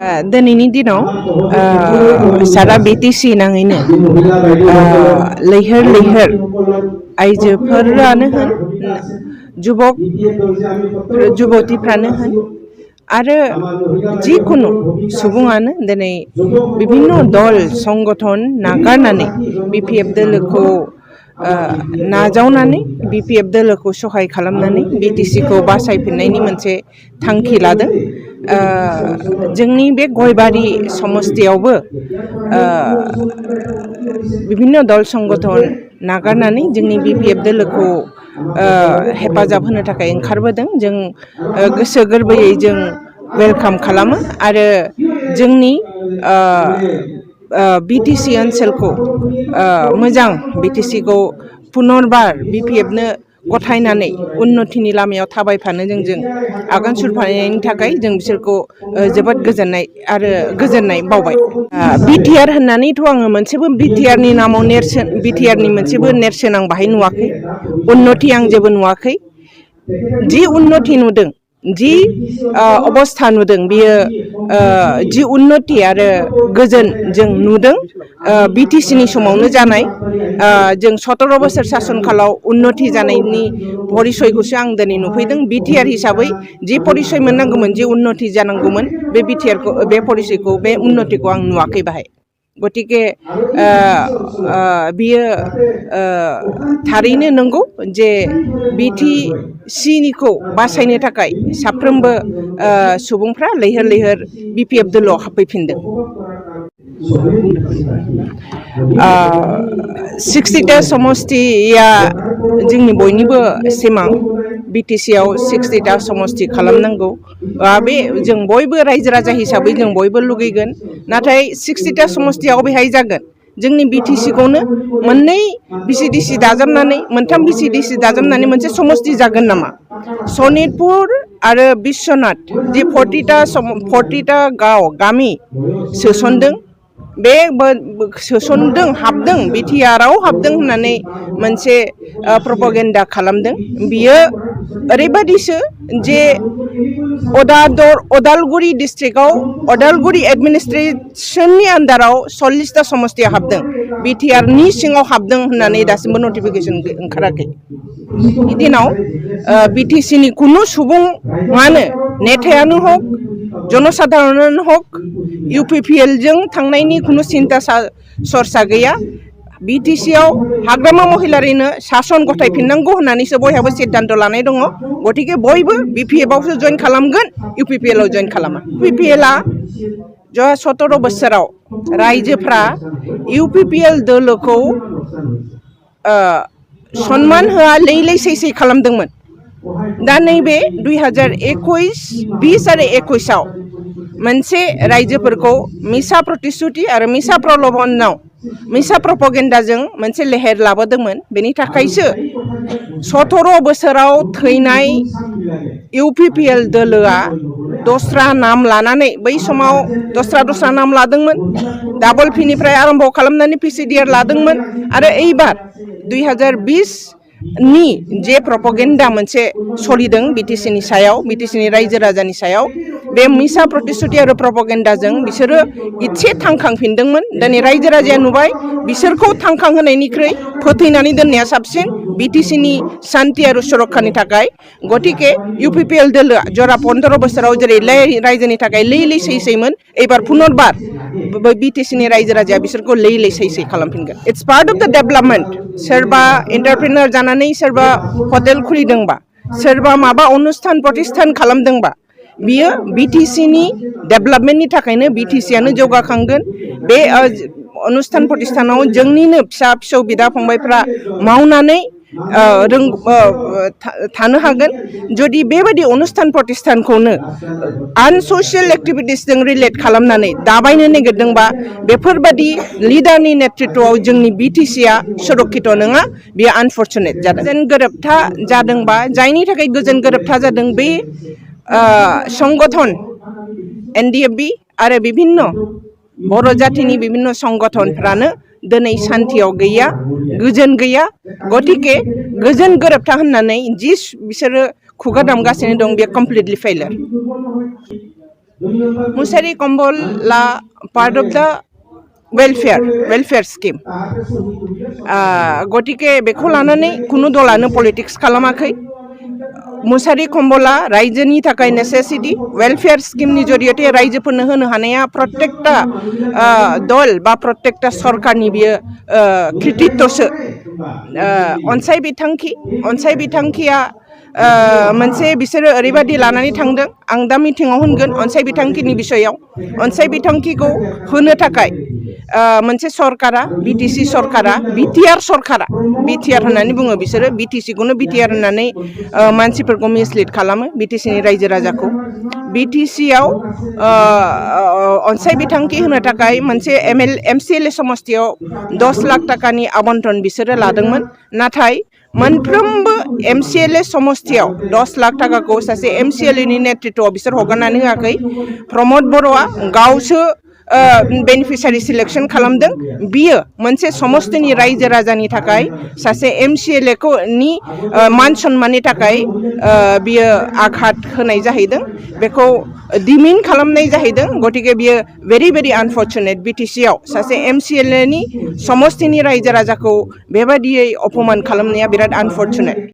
दिनैनि दिनाव सारा बिटिसि नाङैनो लैहोर लैहोर आइजोफोरानो होन जुबतिफ्रानो होन आरो जिकुनु सुबुङानो दिनै बिभिन्न दल संगठन नागारनानै बिपिएफ दोलोखौ नाजावनानै बिपिएफ दोलोखौ सहाय खालामनानै बिटिसिखौ बासायफिननायनि मोनसे थांखि लादों। जोंनि बे गयबारि समस्तियावबो बिभिन्न दल संगठन नागारनानै जोंनि बिपिएफ दोलोखौ हेफाजाब होनो थाखाय ओंखारबोदों। जों गोसो गोरबोयै जों वेलकाम खालामो आरो जोंनि बिटिसि ओनसोलखौ मोजां बिटिसिखौ पुनर्बार बिपिएफनो गथायनानै उन्नतिनि लामायाव थाबायफानो जों आगान सुरफानायनि थाखाय जों बिसोरखौ जोबोद गोजोननाय बावबाय। बिटिआर होननानैथ' आङो मोनसेबो बिटिआरनि नामाव बिटिआरनि मोनसेबो नेरसोन आं बाहाय नुवाखै। उन्नति आं जेबो नुवाखै। जि उन्नति नुदों, जि अबस्था नुदों, बियो जि उन्नति आरो गोजोन जों नुदों बिटिसिनि समावनो जानाय। जों 17 बोसोर सासन कालाव उन्नति जानायनि परिचयखौसो आं दिनै नुफैदों। बिटिआर हिसाबै जि परिचय मोननांगौमोन, जि उन्नति जानांगौमोन, बे बिटिआरखौ, बे परिचयखौ, बे उन्नतिखौ आं नुवाखै बाहाय। गतिके बियो थारैनो नंगौ जे बिटिसिनिखौ बासायनो थाखाय साफ्रोमबो सुबुंफ्रा लैहोर लैहोर बिपिएफ दोलोआव हाबफैफिनदों। 60टा समस्तिया जोंनि बयनिबो सिमां। बिटिसिआव 60टा समस्ति खालामनांगौ। बे जों बयबो रायजो राजा हिसाबै जों बयबो लुगैगोन। नाथाय 60टा समस्तियाव बेहाय जागोन। जोंनि बिटिसिखौनो मोननै बिसिडिसि दाजाबनानै, मोनथाम बिसिडिसि दाजाबनानै मोनसे समस्ति जागोन नामा? सनितपुर आरो बिश्वनाथ जे 40टा गामि सोसनदों, बे सोसनदों, हाबदों, बिटिआरआव हाबदों होननानै मोनसे प्रपागेन्डा खालामदों। बियो ओरैबादिसो जे अदालगुरि डिस्ट्रिक्टआव, अदालगुरि एडमिनिस्ट्रेसननि आन्दाराव 40टा समस्तिया हाबदों, बिटिआरनि सिङाव हाबदों होननानै दासिमबो नटिफिकेसन ओंखाराखै। बे दिनाव बिटिसिनि कुनु सुबुङानो, नेतायानो हक, जनसाधारणानो हक, इउपिपिएलजों थांनायनि कुनु सिन्ता सरसा गैया। बिटिसिआव हाग्रामा महिलारिनो सासन गथायफिननांगौ होननानैसो बयहाबो सिद्धान्त लानाय दङ। गतिके बयबो बिपिएफआवसो जइन खालामगोन, इउपिपिएलआव जइन खालामा। इउपिपिएलआ 17 बोसोराव रायजोफ्रा इउपिपिएल दोलोखौ सनमान होआ, लैलै सैसै खालामदोंमोन। दा नैबे 2020 आरो 21आव मोनसे रायजोफोरखौ मिसा प्रतिश्रुति आरो मिसा प्रलबनाव, मिसा प्रपागेन्डाजों मोनसे लेहेर लाबोदोंमोन। बेनि थाखायसो 17 बोसोराव थैनाय इउपिपिएल दोलोआ दस्रा नाम लानानै, बै समाव दस्रा नाम लादोंमोन। डाबल पिनिफ्राय आरम्भ खालामनानै पिसिडिआर लादोंमोन। आरो एइबार 2020नि जे प्रपागेन्डा मोनसे सलिदों बिटिसिनि सायाव, बिटिसिनि रायजो राजानि सायाव, बे मिसा प्रतिश्रुति आरो प्रपागेन्डाजों बिसोरो इसे थांखांफिनदोंमोन। दिनै रायजो राजाया नुबाय बिसोरखौ थांखांहोनायनिख्रुइ फोथैनानै दोननाया साबसिन बिटिसिनि शान्ति आरो सुरक्षानि थाखाय। गतिके इउपिपिएल दोलोआ जरा 15 बोसोराव जेरै रायजोनि थाखाय लैलै सैसैमोन, एबार पुनर्बार बिटिसिनि रायजो राजाया बिसोरखौ लैलै सैसै खालामफिनगोन। इट्स पार्ट अफ द डेभेलपमेन्ट। सोरबा एन्टारप्रेनार जानानै सोरबा हटेल खुलिदोंबा, सोरबा माबा अनुस्थान प्रतिष्ठान खालामदोंबा, बियो बिटिसिनि डेभेलपमेन्टनि थाखायनो बिटिसिआनो जौगाखांगोन। बे अनुस्थान प्रतिष्ठानाव जोंनिनो फिसा फिसौ बिदा फंबायफ्रा मावनानै थानो हागोन। जुदि बेबायदि अनुस्थान प्रतिष्ठानखौनो आनससियेल एक्टिभिटिसजों रिलेट खालामनानै दाबायनो नागिरदोंबा, बेफोरबायदि लिडारनि नेतृत्वआव जोंनि बिटिसिआ सुरक्षित नङा। बेयो आनफर्चुनेट जादों। गोजोन गोरोबथा जादोंबा, जायनि थाखाय गोजोन गोरोबथा जादों, बे संगठन NDFB आरो बिभिन्न बर' जातिनि बिभिन्न संगठनफ्रानो दिनै शान्तियाव गैया, गोजोन गैया। गतिके गोजोन गोरोबथा होननानै जि बिसोरो खुगा दामगासिनो दं, बेयो कमप्लिटलि फेइलियर। मुसारि कम्बला पार्ट अफ द वेलफेयार स्किम गतिके बेखौ लानानै कुनु दलानो पलिटिक्स खालामाखै मुसारि कम्बला रायजोनि थाखाय नेसेसिटी वेलफेयार स्किमनि जरियते रायजोफोरनो होनो हानाया प्रत्येकटा दल बा प्रत्येकटा सरकारनि बियो कृतित्वसो अनसाय बिथांखिया मोनसे बिसोरो ओरैबायदि लानानै थांदों आं दा मिटिङाव होनगोन अनसाय बिथांखिनि बिसयाव अनसाय बिथांखिखौ होनो थाखाय मोनसे सरकारा बिटिसि सरकारा बिटिआर सरकारा बिटिआर होननानै बुङो बिसोरो बिटिसिखौनो बिटिआर होननानै मानसिफोरखौ मिसलिड खालामो बिटिसिनि रायजो राजाखौ बिटिसियाव अनसाय बिथांखि होनो थाखाय मोनसे एमसिएलए समस्तियाव 10 लाख टाकानि आबन्टन बिसोरो लादोंमोन नाथाय मोनफ्रोमबो एमसिएलए समस्तियाव 10 लाख टाकाखौ सासे एमसिएलएनि नेतृत्वआव बिसोर हगारनानै होआखै प्रमद बर'आ गावसो बेनिफिसारि सिलेक्शन खालामदों बियो मोनसे समस्तिनि रायजो राजानि थाखाय सासे एमसिएलए नि मान सन्माननि थाखाय बियो आघात होनाय जाहैदों बेखौ डिमिन खालामनाय जाहैदों गतिके बियो भेरि आनफर्चुनेट बिटिसियाव सासे एमसिएलए नि समस्तिनि रायजो राजाखौ बेबायदियै अपमान खालामनाया बिराद आनफर्चुनेट